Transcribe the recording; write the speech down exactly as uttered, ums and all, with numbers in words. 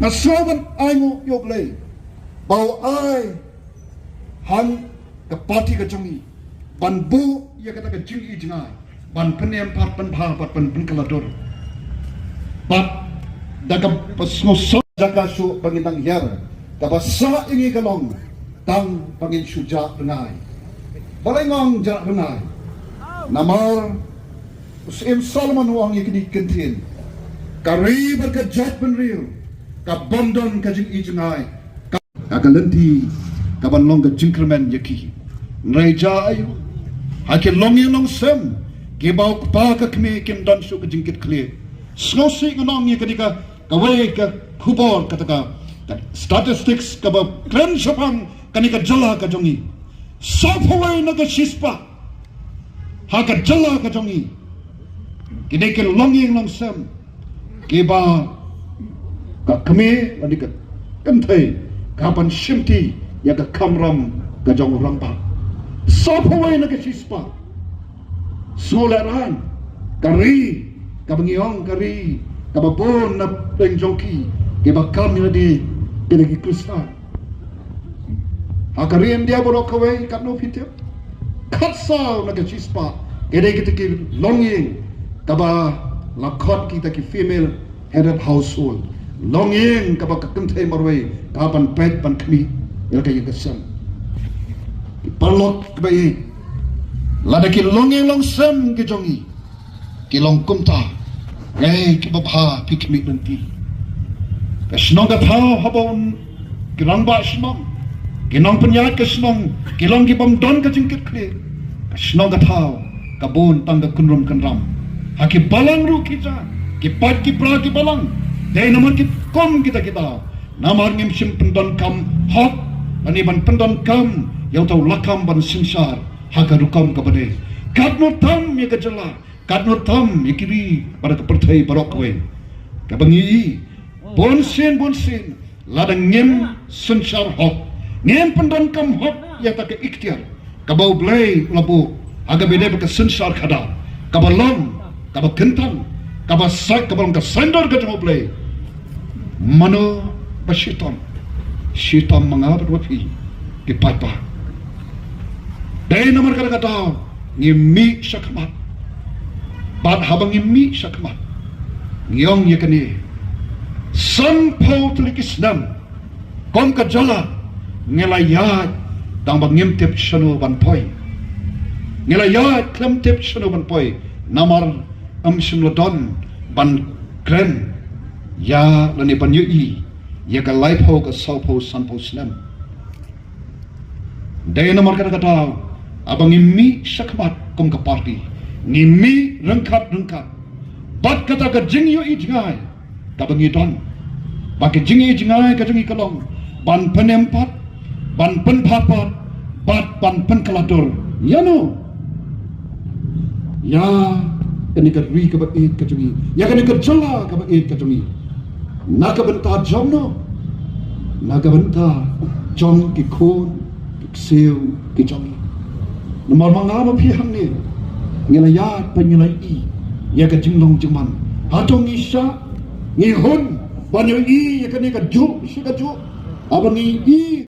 Ka sngewbha ban ai nguh ïa U Blei ba u ai ha ka party ka jong ngi ban buh ïa kata ka jingïohi jngai ban pynim pat, pynbha pat, pynkylla dur. Bad da kaba sngewsih jaka shuh ba ngin dang hiar, kaba sah ïa ngi ka long tang ba ngin shu jah rngai. Balei nga ong jah rngai? Namar u Syiem Solomon u ong ïa kine ki kyntien: ka ri bad ka jaitbynriew ka bym don ka jingïohi jngai, ka, ka lynti kaban long ka jingkyrmen ïa ki. Hynrei jia aiu, ha ki longïing longsem kiba u kpa ka kmie kim don shuh ka jingkitkhlieh. Sngewsih ngan ong ïa kane ka, kawei ka khubor, kata ka, ka statistics kaba kren shaphang kane ka jylla ka jong ngi. Sawphew wei na ka shispah ha ka jylla ka jong ngi ki dei ki longïing longsem kiba ka kmie lane ka kynthei ka ban shimti ïa ka kamram ka jong u rangbah. Sawphew wei na ka shispah. Sngewlehrain, ka ri kaba ngi ong ka ri kaba bun na pdeng jong ki kiba kam ïa lade ki dei ki Khristan. Ha ka ri India baroh kawei, katno phi tip? Khatsaw na ka shispah ki dei kita ki longïing kaba la khot kita ki female headed household. Longïing kaba ka kynthei marwei ka ban peit ban khmih ïa ka ïing ka sem. Ki paralok kiba ïeit, lada ki longïing longsem ki jong ngi ki long kumta, ei kiba bha, phi khmih lynti. Ka shnong ka thaw haba un, ki rangbah shnong, ki nongpynïaid ka shnong ki long ki bym don ka jingkitkhlieh, ka shnong ka thaw ka bun tang ka kynrum kynram. Ha ki balang ruh ki ja, ki pait ki pra ki balang. Dei namar ki kum kita ki daw, namar ngim shym pyndonkam hok lane ban pyndonkam ïa uta u lakam ban synshar ha ka rukom kaba dei. Katno tam ïa ka jylla, katno tam ïa ki ri bad ka pyrthei baroh kawei, kaba ngi i bunsien bunsien, lada ngim synshar hok, ngim pyndonkam hok ïa kata ka iktiar kaba U Blei u la buh ha kaba ïadei bad ka synshar khadar, kaba long, kaba kyntang, kaba sa, kaba long ka saiñdur ka jong U Blei. Mano ba shitom? Shitom ma nga bad ma phi ki paidbah. Dei namar kata ka daw ngi mih shakhmat. Bad haba ngi mih shakhmat, ngi ong ïa kane: sanphew tylli ki snem kum ka jylla ngi la ïaid tang ba ngim tip shano ban poi. Ngi la ïaid khlem tip shano ban poi namar ym shym la don ban kren ïa lane ban ïohi ïa ka laiphew, ka sawphew, sanphew snem. Dei namar kata ka daw, haba ngi mih shakhmat kum ka party, ngi mih ryngkat ryngkat bad kata ka jingïohi jngai kaba ngi don. Ba ka jingïohi jngai ka jong ngi ka long ban pynim pat, ban pynbha pat, bad ban pynkylla dur. Ïa no? Ïa kane ka ri kaba ïeit ka jong ngi, ïa kane ka jylla kaba ïeit ka jong ngi. Na ka bynta jong no? Na ka bynta jong ki khun ki ksiew ki jong ngi. Namar ma nga ma phi hangne ngi la ïaid bad ngi la i ïa ka jinglong jingman. Hato ngi shah, ngi hun ban ïohi ïa kane kajuh sha kajuh? Haba ngi i